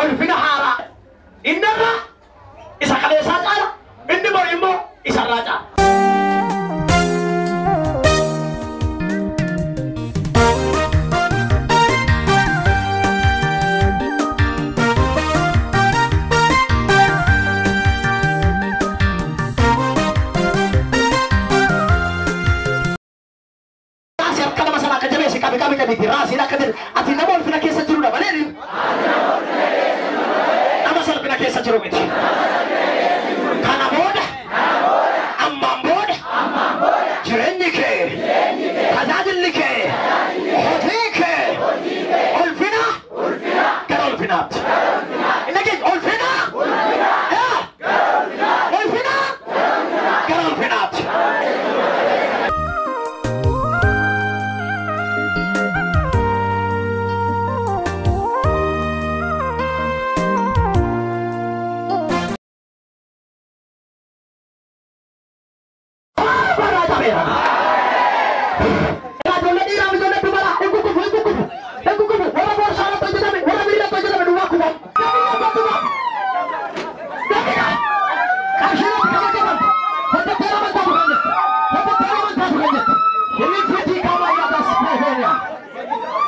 Ulfina haaraa. Inni irraa isa kaleessaa caala, inni bor immoo isarraa caala. Raasii harka nama sanaa akka jabeessi qabi qabi qabiiti raasiin akka jedhu ati nama ulfina keessa jirudha malee nama salphina keessa jiru miti. Kana booda ammaan booda jireenyi kee tajaajilli kee hojii kee ulfina gara ulfinaatti. Inni keenya ulfina ulfina gara ulfinaatti. Ijoollee dhiiraa ijoollee dubaraa hin kukkufu hin kukkufu hin kukkufu warra boorsaa irratti hojjetame warra miila irratti hojjetame duwwaa kufa. Qarshii irratti kan hojjetame hojjettee nama taatu kan jette hojjettee nama taatu kan jette Iniquity kama yadas Nigeria.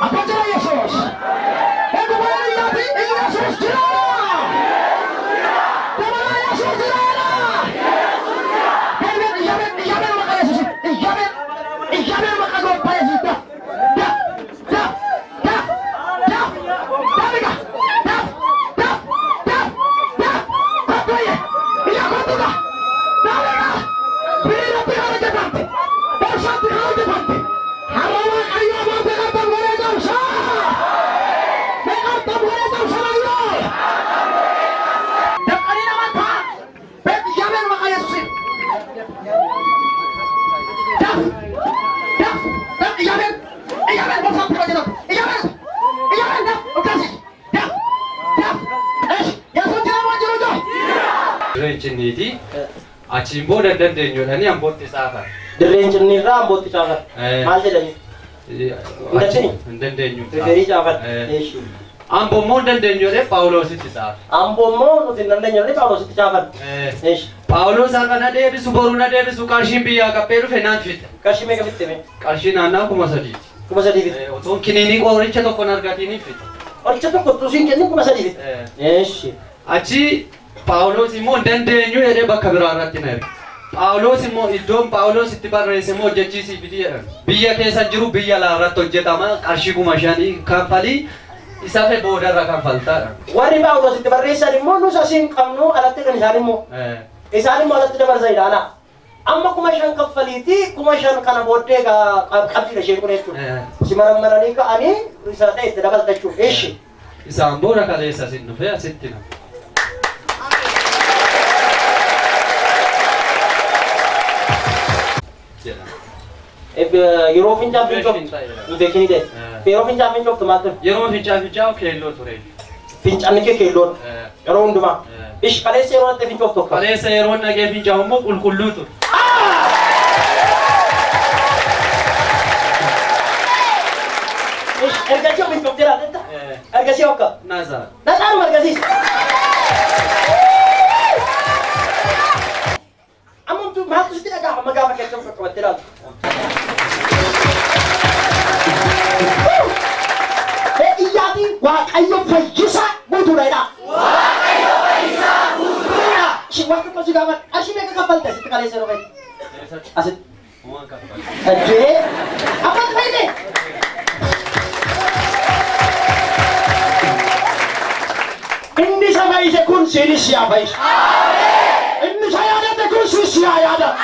Apa jira Yesus? Eeguma yaadi Yesus jira. Dabala Yesus jira. Iyyaben maqaa Yesus iyyaben iyyaben maqaa gooftaa Yesus da da da da da da da da da da kottuye iyya kottuga dabiga biirratti kan hojjetamte boorsaatti kan hojjetamte har'a Waaqayyo abaarte qabdan godhee cabsaa meeqartan godhee cabsaa yoo daqqanii nama ta'a iyyaben maqaa Yesuusiin Daf! Daf! Daf! Iyyaben! Iyyaben! Boorsaatti kan hojjetamte! Iyyaben! Iyyaben! Daf! Ukkaasi! Daf! Daf! Esh! Yesuus jira moo jiru joo? Dirreen cinniiti. Achiin booda hin dandeenyu jedhanii ambootti saafan. Dirreen cinniirraa ambootti caafan. Maal jedhanii? Achi hin dandeenyu. Riferii caafan. Amboo immoo hin dandeenyu jedhee Phaawulositti saafe. Amboo immoo nuti hin dandeenyu jedhanii Phaawulositti caafan. Phaawulos har'a na deebisu boru na deebisu qarshiin biyyaa qabbee dhufe naan fixe. Qarshii meeqa fitte mee? Qarshii naannaa 3000. 3000 fitte. Otoon kiniinii qoricha tokko hin argatiin fixe. Qoricha tokko utuu siin kennin 3000 fitte. Achi Phaawulos immoo hin dandeenyu jedhee bakka biraa irratti na erge. Phaawulos immoo iddoon Phaawulos itti barreesse immoo hojjechiisii fidi jedhan. Biyya keessa jiru biyya alaa irratti hojjetama qarshii 5000 kaffalii isa fe boodarra kaffaltaadha. Warri Phaawulos itti barreessan immoo nus asiin qabnu alatti kan isaan immoo. Isaan immoo alatti dabarsan ilaala. Amma 5000 kaffaliiti 5000 kana booddee qabdiidha isheen kun jechuudha. Si marammaranii ka'anii isa ta'e itti dabalta jechuudha. Eshi. Isaan booda kaleessa asin dhufee asitti nama. Yeroo fincaan fincooftu infekshinii ta'e. Yeroo fincaan fincooftu maal ture? Yeroo fincaan fincaa'u keelloo ture. Fincaanni kee keelloodha. Yeroo hundumaa. Ish kaleessa yeroo natti fincooftu akka? Kaleessa yeroo nagee fincaa'u immoo qulqulluu ture. Ish ergasii fincoofte laatetta? Ergasii akka? Nazaa. Nazaanuma ergasiis. Amma maaltu sitti dhaga'ama gaafa keessa qaqqabattee ilaaltu? Iyyaatiin Waaqayyo fayyisaa guutuudha jedhaa. Waaqayyo fayyisaa guutuudha. Ishii waan tokko si gaafadha. Qarshii meeqa kaffalte asitti kaleessa yeroo fayyadu? Asitti. Ajjee. Abbaan fayyade. Inni isa fayyise kun siinis yaa fayyisu. Inni isa yaadate kun siis yaa yaadatu.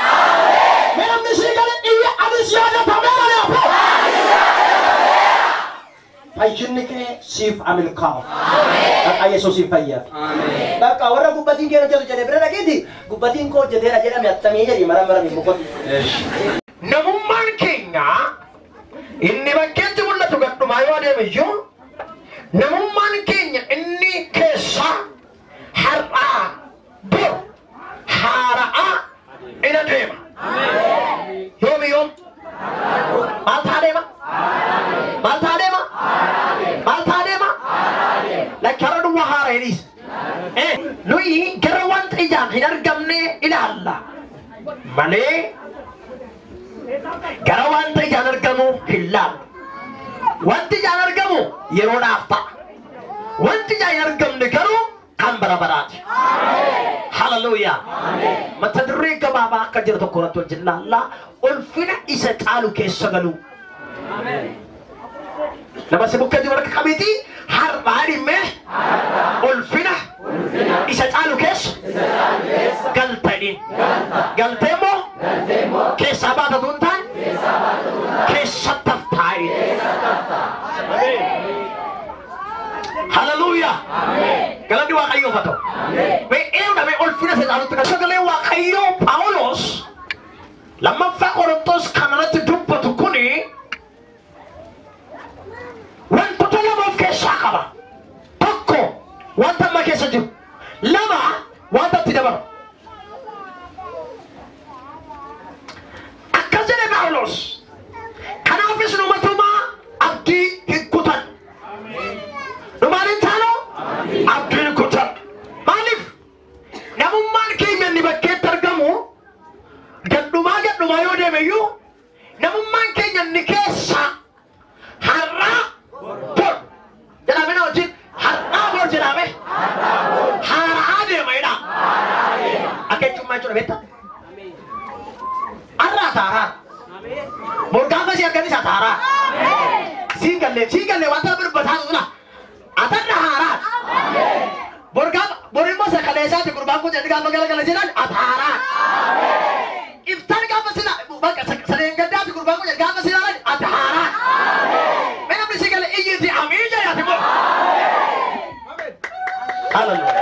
Mee namni sii gale iyya anis yaadatameera yaafoo. Fayyinni kee siif amilkaa'u. Maqaa Yesuusiin fayyaa. Bakka warra gubbatiin kee hojjetu jedhee bira dhageeti gubbatiin koo hojjeteera jedhame attamii jedhi marammarame mukotti. Namummaan keenya inni bakkeetti mul'atu gadhumaa yoo adeeme iyyuu namummaan keenya inni keessaa har'aa bor haara'aa in adeema. Yoomi yoom? Maal ta'a deema? Maal ta'a deema? Maal ta'a deema? Lakki har'a duwwaa haara hin Malee gara wanta ijaan argamu hin laallu. Wanti ijaan argamu yeroodhaaf ta'a. Wanti ijaan hin argamne garuu kan bara baraati. Hallelujah. Mata duree gabaabaa akka jiru tokko irratti wajjin laallaa ulfina isa caalu keessa galu. Nama si bukkee jiru harka qabiitii har'aa dhimmee ulfina isa caalu keessa galtanii. Galtee immoo keessaa baatatu hin taane keessatti haftaa'e. Hallelujah. Galanni Waaqayyoof haa ta'u. Mee eenyudha mee ulfina isa caalutti kan sagalee Waaqayyoo Phaawulos lammaffaa Qorontos kanarratti dubbatu kuni wantoota lama of keessaa qaba. Tokko wanta amma keessa jiru, lama wanta itti dabalu. Akkas jedhe Phaawulos. Kanaafis nu matumaa abdii hin kutan. Nu maal hin taanu? Abdii hin kutan. Maaliif? Namummaan keenya inni bakkeetti argamu gadhumaa gadhumaa yoo deeme iyyuu namummaan keenya inni keessa har'aa bor jedhame na wajjin har'aa bor jedhame haaraa deema jedha. Akka jechuun maal jechuudha beektaa? Har'aa taaraa. Bor gaafa si argan isa taaraa. Siin gallee wanta birbataa tuna. Atarra haaraa. Bor gaafa bor immoo sakaleessaati gurbaan kun jedhi gaafa galagala jedhan ataaraa. Iftaan gaafa sila bakka sadeen gaddaati gurbaan kun jedhi gaafa sila ataaraa. Mee namni si gale iyyiti amiin jedhaati moo. Hallelujah.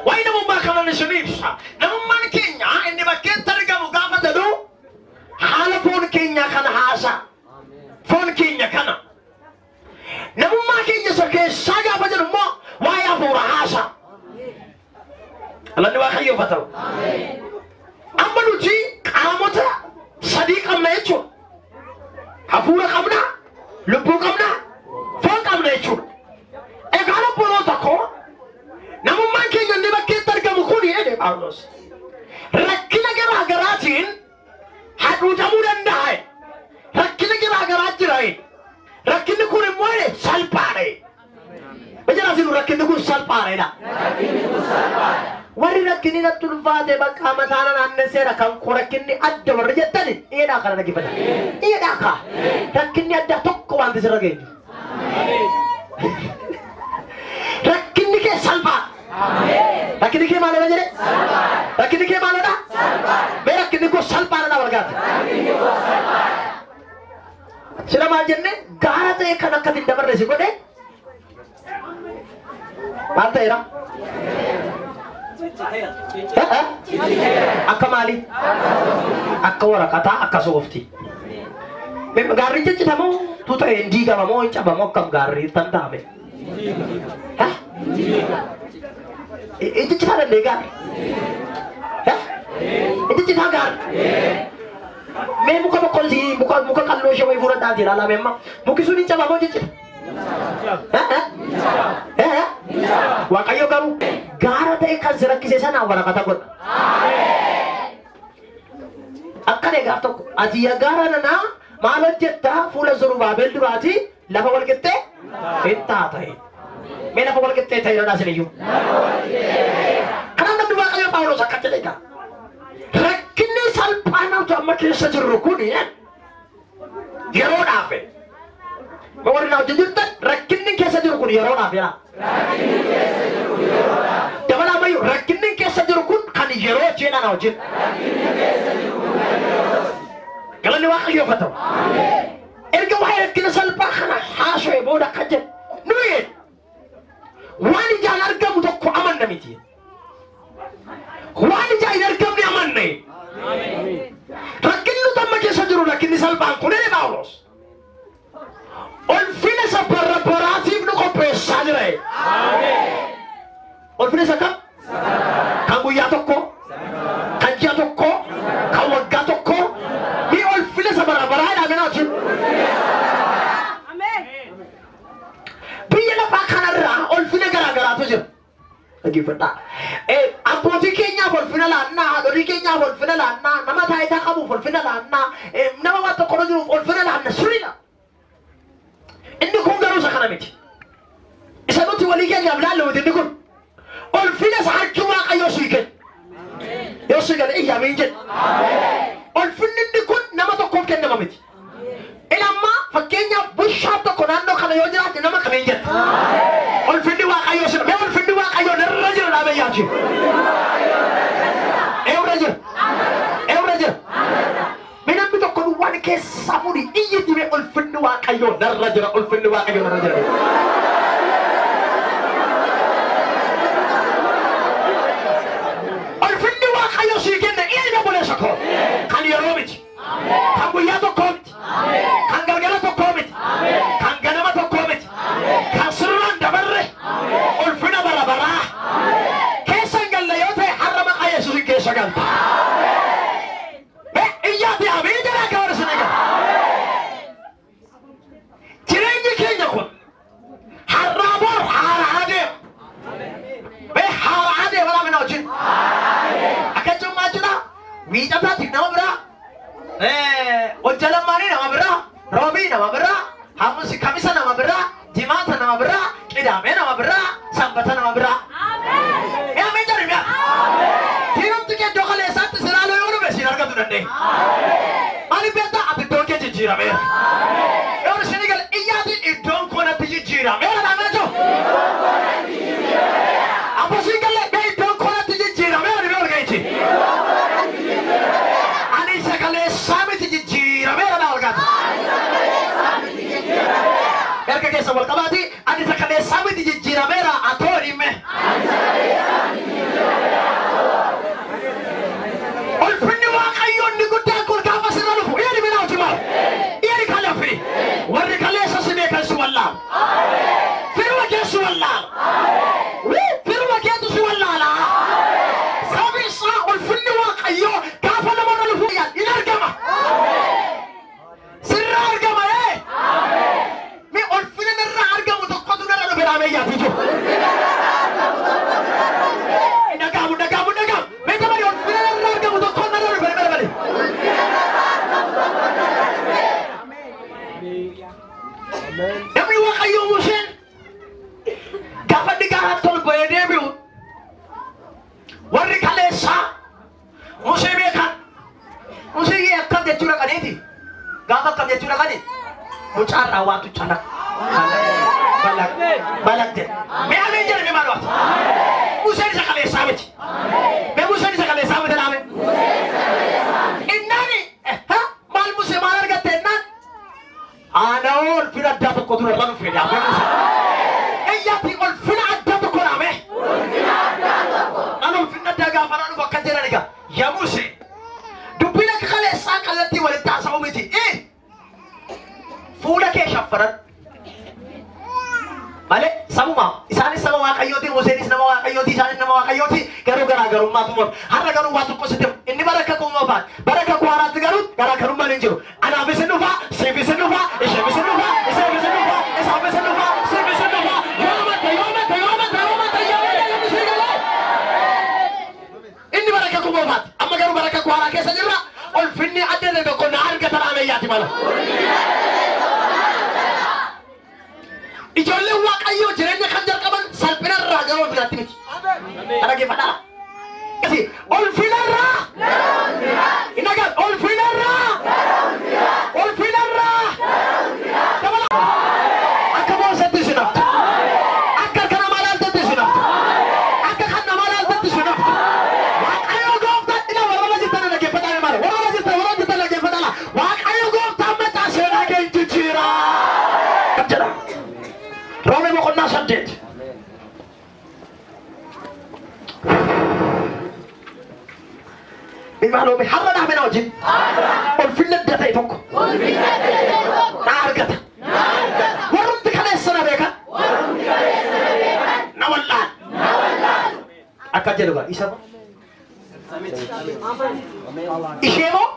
Waa'ee namummaa kanan isin ibsa. Namummaan keenya inni bakkeetti argamu gaafa jedhu haala foon keenya kana haasa. Foon keenya kana. Namummaa keenya isa keessaa gaafa jedhu immoo waa'ee hafuura haasa. Galanni Waaqayyoof haa ta'u. Amma nuti qaamota sadii qabna jechuudha. Hafuura qabna, lubbuu qabna, foon qabna jechuudha. Egaa obboloota koo namummaan keenya inni bakkeetti argamu kun jedhe Phaawulos. Rakkina garaa garaatiin hacuucamuu danda'a. Rakkina garaa garaa jira. Rakkinni kun immoo salphaadha. Ijaan asiin rakkinni kun salphaadha. Warri rakkinni natti ulfaate bakka mataa naannesseera kan koo rakkinni adda warri jettani dhiyeedhaa kana dhaggeeffata. Dhiyeedhaa kaa rakkinni adda tokko wanti sirra geenyu. Rakkinni kee salphaadha. Rakkinni kee maalidha jedhe? Rakkinni kee maalidha? Mee rakkinni koo salphaadha walgaate. Sila maal jenne gaara ta'e kan akka hin dabarre si godhe maal ta'eera? Akka maali? Akka waraqataa akka soofti. Gaarri ciccitamoo tuuta hin diigamamoo hin cabamoo akkam gaarri danda'ame? Hin ciccitaa danda'e gaarri? Hin ciccitaa gaarri? Mee muka boqqollii muka qalloo ishee wayii fuudhadhaati ilaalaa amma muki sun hin cabamoo hin ciccita? Waaqayyo garuu gaara ta'e kan si rakkise sanaan waraqata godha. Akkana gaaf tokko ati yaa gaara nanaa maal hojjettaa fuula Zarubaabel duraati lafa wal qixxee hin taata. Mee lafa wal qixxee ta'e jedhaa isin iyyuu. Kanaaf namni Waaqayyo Phaawulos akka jedhe egaa. Rakkinni salphaan nuti amma keessa jirru kun yeroodhaaf. Warri na wajjin jirtan rakkinni keessa jiru kun yeroodhaaf jedha. Dabalaa ammayyuu rakkinni keessa jiru kun kan yeroo jedha na wajjin. Galanni Waaqayyoof haa ta'u. Erga waa'ee rakkina salphaa kana haasa'e booda akka jedhe nuyi waan ijaan argamu tokko amanna miti. Waan ijaan hin argamne amanne. Rakkinni nuti amma keessa jiru rakkinni salphaan kun jedhe Phaawulos. Ulfina isa bara baraatiif nu qopheessaa jira. Ulfina isa kam? Kan guyyaa tokko, kan ji'a tokko, kan waggaa tokko, ni ulfina isa bara baraa jedhame na wajjin. Biyya lafaa kanarraa ulfina garaa garaatu jira. Dhaggeeffadhaa. Abbootii keenyaaf ulfina laannaa, haadholii keenyaaf ulfina laannaa, nama taayitaa qabuuf ulfina laannaa, nama waan tokko jiruuf ulfina laanna sirriidha. Inni kun garuu isa kana miti. Isa nuti walii keenyaaf laallu miti inni kun. Ulfina isa harki Waaqayyoo sii kenna. Yoo sii gale iyya amiin jedhe. Ulfinni inni kun nama tokkoof kennama miti. Ilammaa fakkeenyaaf bushaan tokko naannoo kana yoo jiraate nama kamiin jedha. Ulfinni Waaqayyoo sirra. Mee ulfinni Waaqayyoo narra jira dhaabee yaati. Eewra jira. Eewra jira. Mee namni tokko duwwaan keessaa fuudhi iyyiti mee ulfinni Waaqayyoo narra jira ulfinni Waaqayyoo narra jira. Ulfinni Waaqayyoo sii kenne inni obboleessa koo. Kan yeroo miti. Kan guyyaa tokkoo miti. Kan galgala tokkoo miti. Kan ganama tokkoo miti. Kan sirraan dabarre. Ulfina bara baraa. Keessa hin galle yoo ta'e har'a maqaa Yesuusin keessa galta. Iyyaati amiin jedhaa akka warra sin eegan. Jireenyi keenya kun har'aa bor haaraa deema. Mee haaraa deema laamina wajjin. Akka cimmaa jira wiixataati nama biraa. Hojjalammaanii nama biraa, roobii nama biraa, hamusi kamisa nama biraa, jimaata nama biraa, qidaamee nama biraa, sanbata nama biraa. Ameen jedhu mi'a. Diinumti kee iddoo kaleessaatti siraaloo yoo dhufe siin argatu danda'e. Maaliif beektaa ati iddoon kee jijjiirameera. Yoo isin gale iyyaatiin iddoon koo natti jijjiirameera dhaamee jiru. Ammoo siin galee mee iddoon koo natti jijjiirameera dhibee ol ga'ichi. Ani isa kaleessaa miti jijjiirameera dhaa ol gaata. Erga keessa wal qabaati ani isa kaleessaa miti jijjiirameera atoo himme. Ulfinni Waaqayyoo inni guddaan kun gaafa sirra dhufu inni mina hojii maal? Inni kalafi warri kaleessa si beekan si wallaalu. Firuma kee si wallaalu. Firuma keetu si wallaala. Sababi isaa ulfinni Waaqayyoo gaafa namarra dhufu in argama. Sirra argama ee. Mi ulfina narra argamu tokkotu narra dhufe dhaabee yaati jiru. Dhagaamu dhagaamu dhagaamu. Mee dabali ulfina narra argamu tokko narra dhufe dabali. Namni Waaqayyoo Museen gaafa inni gaaraatti ol ba'ee deebi'u warri kaleessaa Musee beekan. Musee akkam jechuu dhaqaniiti. Gaafa akkam jechuu dhaqani mucaarraa waantu calaq balaq balaq jedhe. Mee ameen jedhe mee maal waata? Museen isa kaleessaa miti. Mee Museen isa kaleessaa miti dhaame. Innaani maal Musee maal argatte innaan? Ana ulfina addaa tokko dura irra dhufe dhaame Musee. Iyyaatti ulfina addaa tokko dhaame. An ulfina addaa gaafa na dhufu akka jedhan egaa yaa Musee. Dubbiin akka kaleessaa kallattii walitti haasa'u miti. Fuula kee shaffaran malee sabuma isaanis saba Waaqayyooti Museenis nama Waaqayyooti isaanis nama Waaqayyooti garuu garaagarummaatu mur har'a garuu waa tokko sitti inni bara akka kuumafaat bara akka kuhaaraatti garuu garaagarummaan hin jiru. Anaafis hin dhufa, siifis hin dhufa, isheefis hin dhufa, iseefis hin dhufa, isaafis hin dhufa, siifis hin dhufa. Yoo amante yoo amante yoo amante yoo amante yoo amante yoo amante galee. Inni bara akka kuumafaat amma garuu bara akka kuhaaraa keessa jirra. Ulfinni adda ta'e tokko na argata dhaameyyaati mala. Ijoolleen Waaqayyoo jireenya kan jalqaban salphina irraa gara ulfinaatti miti. Dhaggeeffadhaa. Ulfina irraa. Hin dhagaan ulfina irraa. Ulfina irraa. Dabala. Akka boonsatti isin haftu. Akka harka namaa laaltatti isin haftu. Akka kan namaa laaltatti isin haftu. Waaqayyo gooftaan ila warra jirtan dhaggeeffadhaa maala. Warra jirtan warra jirtan dhaggeeffadhaa. Waaqayyo gooftaan macaa seenaa kee hin jijjiira. Jedha. Roomee boqonnaa 8. Maaloo har'a dhaabee wajjin. Ulfinna adda ta'e tokko. Na argata. Warrumti kaleessa na beekan. Na wallaan. Akka jedhu gaa isa moo? Ishee moo?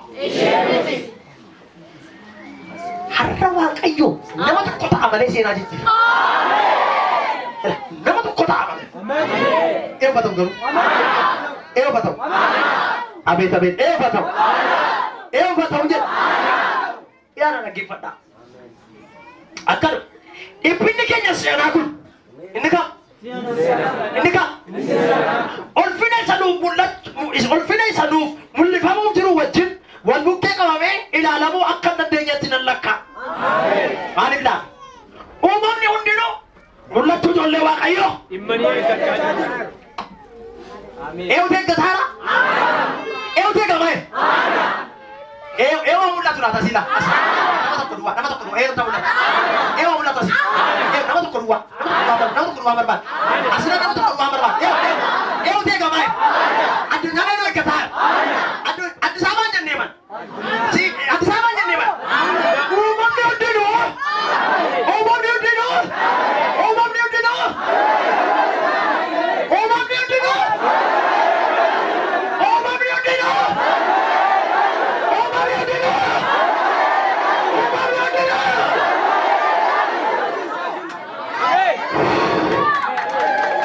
Har'a Waaqayyo nama tokko ta'a malee seenaa jijjiira. Nama tokko ta'a malee. Eebbatan garuu. Eeyyuu Abeet abeet eeyyuu ta'u. Eeyyuu ta'u jedha. Yaada dhaggeeffadhaa. Akkana dhiphinni keenya seenaa kun inni kam? Inni kam? Ulfina isa nuuf mul'atu ulfina isa nuuf mul'ifamuuf jiru wajjin wal bukkee qabamee ilaalamuu akka hin dandeenyetti nan lakkaa. Maaliif laa? Uumamni hundinuu mul'achuu ijoollee Waaqayyoo. Eewwatu eeggataara? Eewwatu eegamee? Eewwa mul'atu laata sila? Nama tokko duwwaa, nama tokko duwwaa, eewwatu mul'atu. Eewwa mul'atu asi. Nama tokko duwwaa, nama tokko duwwaa barbaada. Asirra nama tokko duwwaa barbaada. Eewwatu eegamee? Addunyaan eewwatu eeggataara? Addis Ababaan jennee man. Addis Ababaan jennee man. Uumamni hundinuu. Uumamni hundinuu. Uumamni hundinuu. Uumamni hundinuu. Uumamni hundinuu. Uumamni hundinuu. Uumamni hundinuu.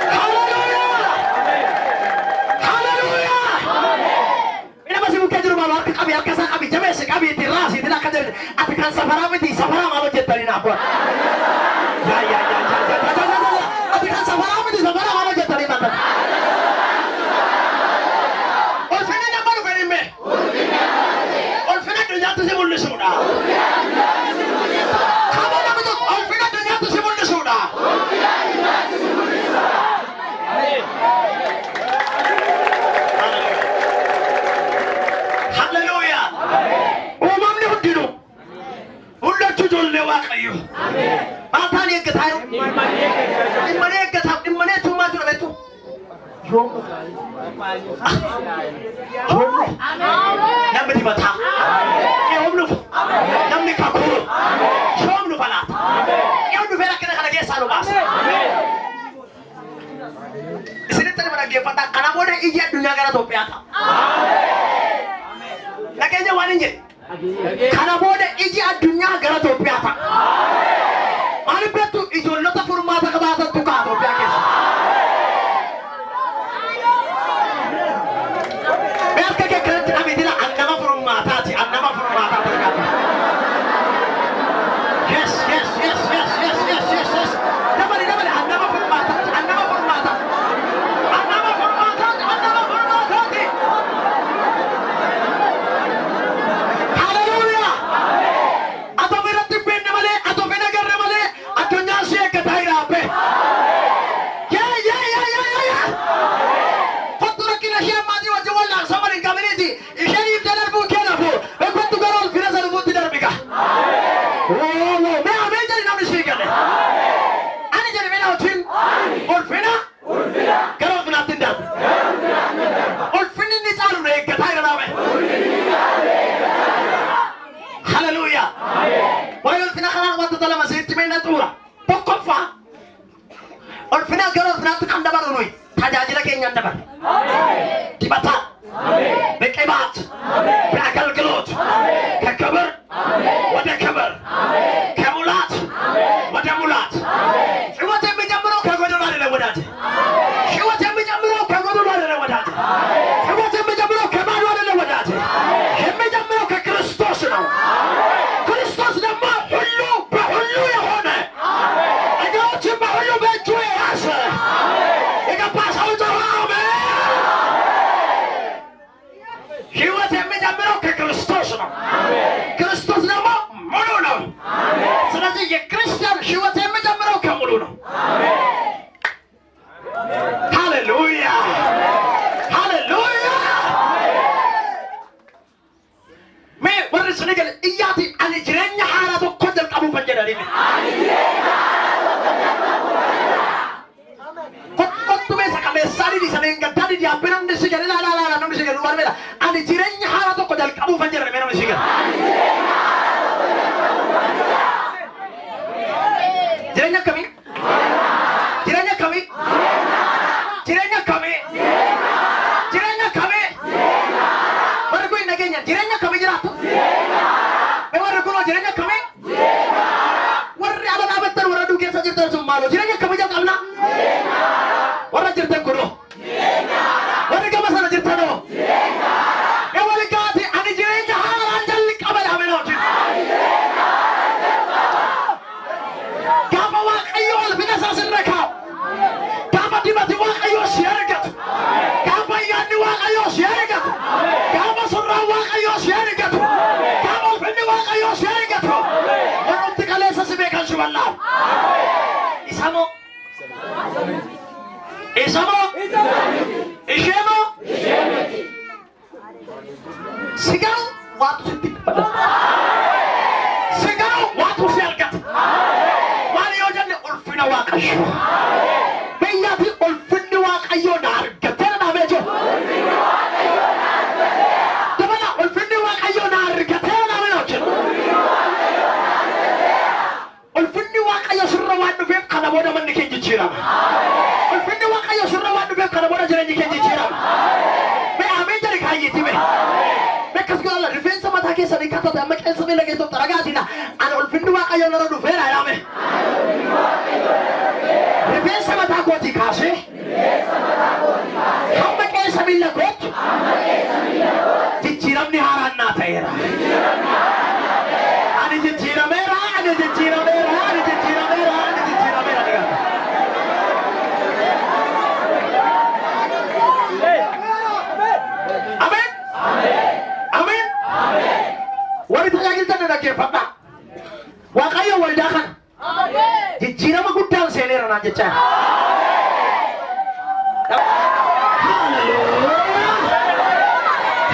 Hallelujah! Hallelujah! Nama si bukkee jiru maal harka qabi harka isaa qabi jabeessi qabi itti raasi itti akka jedhu ati kan safaraa miti safaraa maal hojjettanii naaf godha. Yaa yaa yaa yaa yaa yaa yaa yaa ati kan safaraa miti safaraa maal hojjettanii naaf godha. Ulfinni nama dhufe dhimme. Ulfina addunyaatti si mul'isuudha. Kama namni tokko ulfina addunyaatti si mul'isuudha. Hallelujah. Uumamni hundinuu mul'achuu ijoollee Waaqayyoo. Maal ta'anii eeggataa jiru? Dhimmanii eeggataa dhimmanii tummaa jiru beektu. Yoom dhufa? Yoom dhufa? Namni dibataa. Yoom dhufa? Namni kakuu. Yoom dhufa laata? Yoom dhufee rakkina kana keessaa nu baasa? Isinitti nama dhaggeeffadhaa. Kana booda iji addunyaa gara Itoophiyaa ta'a. Nageenya waan hin jedhe. Kana booda iji addunyaa gara Itoophiyaa ta'a. Maaliif beektu ijoollota furmaata qabaatantu ka'a Itoophiyaa keessa. Mee harka kee kanatti dhabeetila annama furmaataati annama furmaataati argata. Yes yes yes yes yes yes yes yes. Dabali dabali annama furmaataati annama furmaataati. Annama furmaataati annama furmaataati. Hallelujah. Atoo biratti hin beekne malee atoo hin agarre malee addunyaan si eeggataa jira abbe. Yaa yaa yaa yaa yaa yaa. Kottu rakkina ishee ammaatii wajjin wal'aansoo waliin qabaniiti. Isheen dhiibdee darbuu kee nafu. Kottu gara ulfina isa dhufuutti darbiga. Woo woo mee ameen jedhi namni sii gale. Ani jedhi mee wajjin ulfina gara ulfinaatti hin darbu. Ulfinni inni caalu na eeggataa jira dhaabe. Hallelujah. Waa'ee ulfina kanaan wantoota lama sitti mee nan xumura. Tokkoffaa ulfina gara ulfinaatti kan dabalu nuyi tajaajila keenyaan dabarre. Dibataa. በቅባት በአገልግሎት ከክብር ወደ ክብር ከሙላት ወደ ሙላት። ሕይወት የሚጀምረው ከጎደሎ አይደለም ወዳጄ። ሕይወት የሚጀምረው ከጎደሎ አይደለም ወዳጄ። ሕይወት የሚጀምረው ከባዶ አይደለም ወዳጄ። የሚጀምረው ከክርስቶስ ነው። ክርስቶስ ደግሞ ሁሉ በሁሉ የሆነ ነገሮችን በሁሉ በእጁ የያዘ የገባ ሰው ጮኸ አሜን። ሕይወት የሚጀምረው ከክርስቶስ ነው። ክርስቶስ ደግሞ ሙሉ ነው። ስለዚህ የክርስቲያን ሕይወት የሚጀምረው ከሙሉ ነው። ሃሌሉያ ሃሌሉያ። Mee warri isin gale iyyaati ani jireenya haaraa tokko jalqabuufan jedhanii. Kottu meeshaa qabeessaa didi sana hin gaddaa didi abbee namni si gale laa laa laa namni si gale waan beela ani jireenya haaraa tokko jalqabuufan jedhanii mee namni si gale. Jireenya akkamii? Jireenya akkamii? Jireenya akkamii? Jireenya akkamii? Warri kun hin dhageenya jireenya akkamii jiraattu? Mee warri kunoo jireenya akkamii? Warri ala dhaabattan warra aduu keessa jirtan sun maaloo jireenya akkamii jalqabna? Warra jirtan kunoo? Warri gama sana jirtan Waaqayyo. Biyyaatti ulfinni Waaqayyo na argateera na beeku. Dabala ulfinni Waaqayyo na argateera na beeku. Ulfinni Waaqayyo sirra waan dhufeef kana booda manni keenya jijjiirama. Ulfinni Waaqayyo sirra waan dhufeef kana booda jireenyi keenya jijjiirama. Mee ameen jedhi kaayyeeti mee. Mee akkas godhala rifeensa mataa keessanii kattate amma qeensa miila keessatti ragaatiidha. Ani ulfinni Waaqayyo narra dhufeera jedhame. Rifeensa mataa kootii kaasee hamma qeensa miila kootti jijjiiramni haaraan naa ta'eera. Ani jijjiirameera, ani jijjiirameera, ani jijjiirameera, ani jijjiirameera ni gata. Ameen. Ameen. Warri tajaajiltan na dhaggeeffadhaa. Waaqayyo waldaa kana jijjiirama guddaan seeneera naan jechaa. Hallelujah!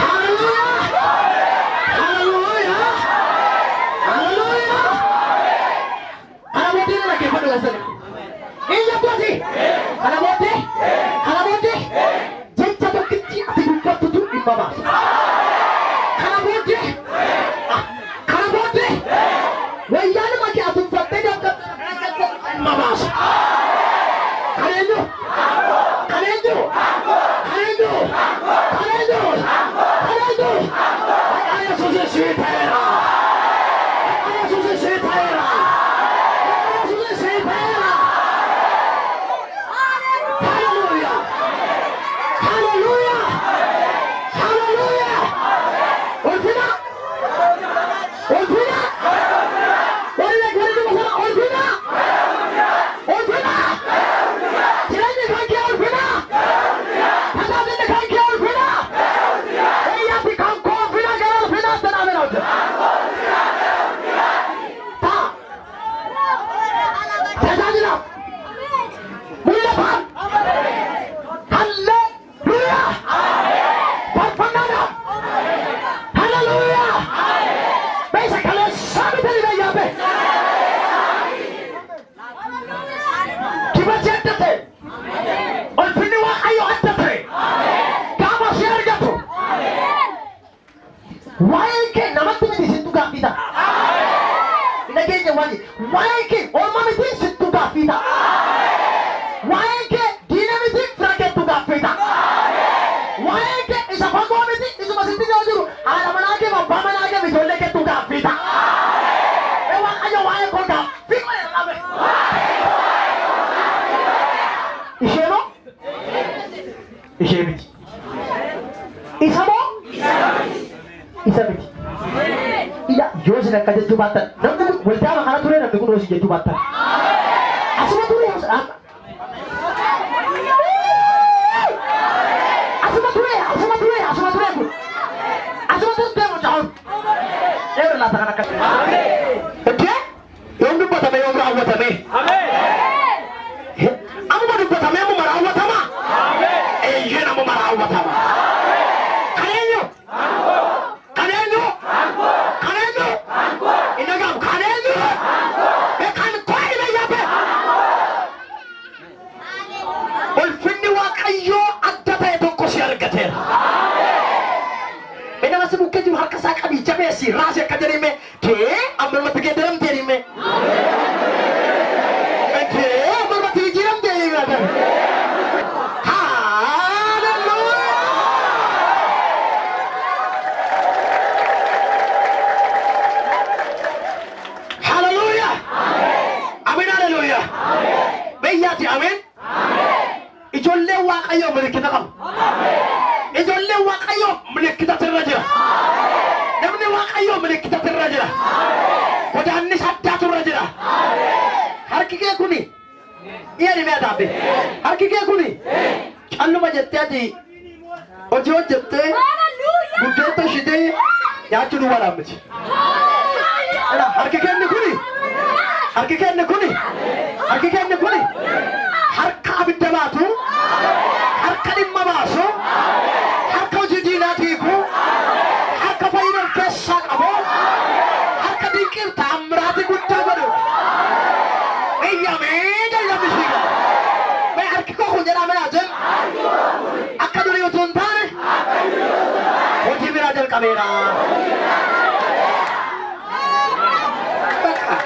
Hallelujah! Hallelujah! Hallelujah! Kana booddee na dhaggeeffadhu keessatti. Iyya booti! Kana booddee! Kana booddee! Jecha tokkichi ati dubbattutu dhimma baasa. Kana booddee! Kana booddee! Wayyaanuma kee ati uffattee dhimma baasa. Kan eenyu? Kan eenyu? Kan eenyu? Kan eenyu? Kan eenyu? Maqaa Yesuusiin sii ta'eera. Maqaa Yesuusiin sii ta'eera. Maqaa Yesuusiin sii ta'eera. Hallelujah! Hallelujah! Hallelujah! Ulfina! Ulfina! Warri warri sana ulfina! Ulfina! Jireenyi kan kee ulfina! Tajaajilli kan kee ulfina! Eeyyaatti kan koo ulfina gara ulfinaatti na bira hojjeta. Ta'a! Tajaajila! Mul'ataan! Hallelujah! Faarfannaadhaan! Hallelujah! Beesa kaleessaa bitanii beeyyaabe! Dibachi adda ta'e! Ulfinni Waaqayyo adda ta'e! Gaafa si argatu! Waa'ee kee namatti miti sittu gaaffii ta'a. Nageenya waa'ee waa'ee kee orma miti sittu gaaffii ta'a. Waa'ee kee diina miti fira keettu gaaffii ta'a. Waa'ee kee isa fagoo miti isuma sitti dhiyoo jiru haadha manaa kee abbaa manaa kee ijoollee keettu gaaffii ta'a. Ee Waaqayyo waa'ee koo gaaffii godhe dhabe. Ishee moo? Ishee miti. Isa moo? Isa miti. Ila yoo isin akka jechuu baattan namni kun waldaa kana ture namni kun hojii jechuu baattan. Asuma ture asuma ture asuma ture asuma ture kun asuma ture mucaan. Eera laata kan akkas. Okkee yoom dubbatame yoom raawwatame. Ammuma dubbatame ammuma raawwatama. Eeyyeen ammuma raawwatama. Kan eenyu? Kan eenyu? Kan eenyu? Inni gaaf kan eenyu? Kan koo ina yaabe. Ulfinni Waaqayyoo adda ta'e tokko si argateera. Inni nama si bukkee jiru harka isaa qabii jabeessi raasii akka jedhime kee amma irratti geeddaramtee dhime. Kee amma irratti jijjiiramtee dhime. Hallelujah! Hallelujah! Amen hallelujah! Biyyaatti amen. Ijoolleen Waaqayyoo milikkita qabu. Ijoolleen Waaqayyoo milikkita irra jira. Namni Waaqayyoo milikkita irra jira. Godaannis addaatu irra jira. Harki kee kuni iya dhimee taabbe. Harki kee kuni calluma jettee ati hojii hojjettee buddeen tolchitee nyaachuu duwwaadhaan miti. Harki keenni kuni harki keenni kuni harki keenni kuni harka abidda baatu harka dhimma baasu harka hojii diinaa hiiku harka fayyina of keessaa qabu harka dinqiif taamiraati guddaa godhu. Iyyamee jallamisi. jalqabeera. Bakka.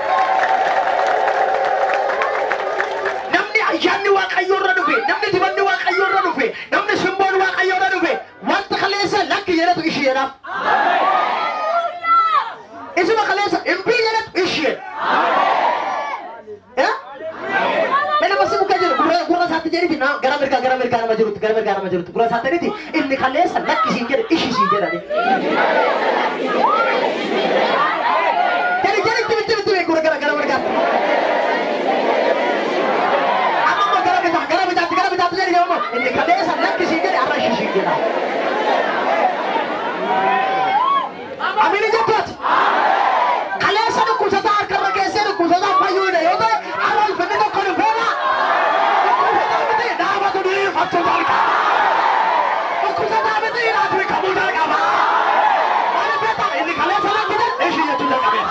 Namni ayyaanni Waaqayyoo irra dhufe, namni dibanni Waaqayyoo irra dhufe, namni simboon Waaqayyoo irra dhufe, wanta kaleessa lakki jedhatu ishee jedhaaf. Isuma kaleessa imbii jedhatu ishee. Mana masih buka jiru, gurra isaatti jedhiti gara mirgaa nama jirutti, gara mirgaa nama jirutti, gurra isaatti jedhiti inni kaleessa lakki siin jedhe ishi siin jedhani. Jadi jadi tibi gurra gara mirgaa. Amma immoo gara bitaatti jedhi jedhamu inni kaleessa lakki siin jedhe har'a ishi siin jedha. Amiin jettuuti. Kaleessa dhukkubsataa harkarra keessee dhukkubsataa fayyuudha yoo ta'e har'a ulfinni tokko dhufeera. Dhukkubsataa miti dhaabatu dhiirfachuu jalqaba. Dhukkubsataa miti hidhaatu hiikamuu jalqaba. Maaliif beektaa inni kaleessa lakki jedhe ishii jechuu jalqabeera.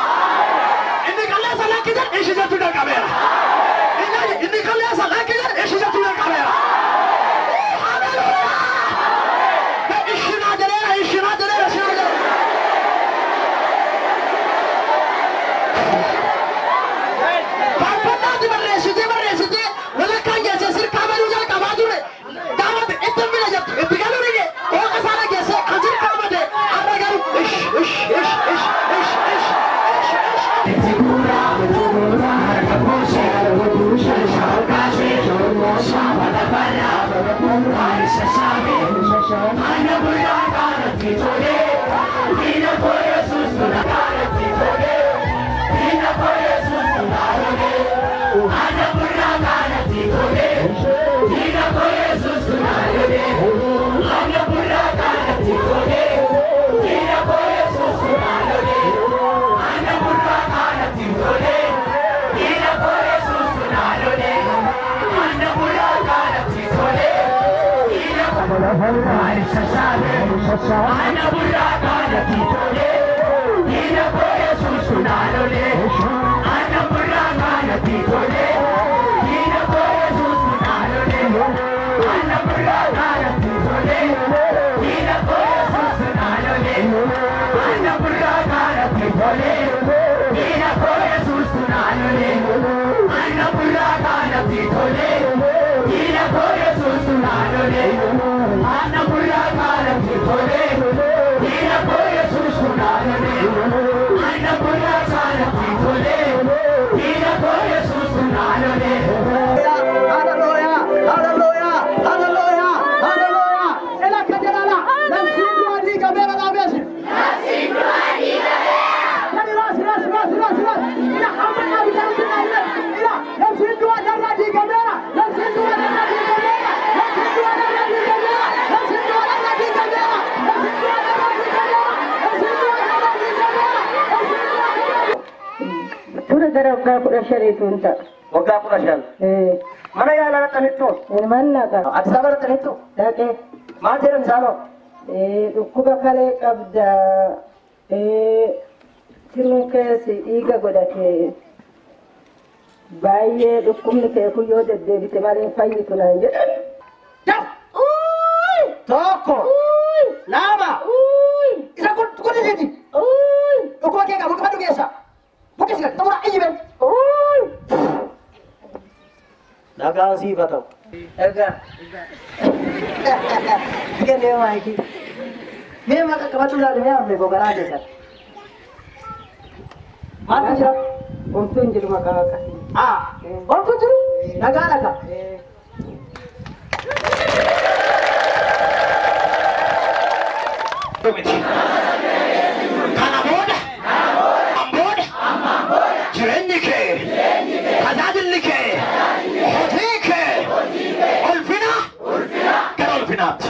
Inni kaleessa lakki jedhe ishii jechuu jalqabeera. Inni kaleessa lakki jedhe ishii jechuu jalqabeera. Haleluuyaa! Ishinaa jedheera ishinaa jedheera ishinaa jedheera. Faarfannaati barreessitee walakkaan geessee sirkaa baduu jalqabaa ture. Gaafate itti mina jettu itti galuu dhige qooqa isaa dhageessee kan sirkaa bade har'a garuu ish ish ish ish ish ish ish ish. Tura gara waggaa 15 ta'a. Waggaa 15. Mana yaalaa dhaqanittu? Ilmaan naqa. Addis Ababa dhaqanittu? Dhaqee. Maal jedhan isaanoo? Dhukkuba kalee qabda. Tiruun keessi dhiiga godhate. Baay'ee dhukkubni kee kun yoo deddeebite malee hin fayyitu naan jedhan. Tokko. Lama. Isa kun isiti. Dhukkuba kee qabu dhukkuba dhugeessa. Buqqisi gadi xumura iyyi bee. Nagaan siif haa ta'u. Dhagaa. Kennee maayikii. Mee maqa qabachuu ilaali mee harmee koo garaa keessan. Maaltu jira? Homtuu hin jiru maqaa akkasii. Homtuu jiru? Nagaa dhagaa. Kana booda jireenyi kee, tajaajilli kee, hojii kee ulfina gara ulfinaatti.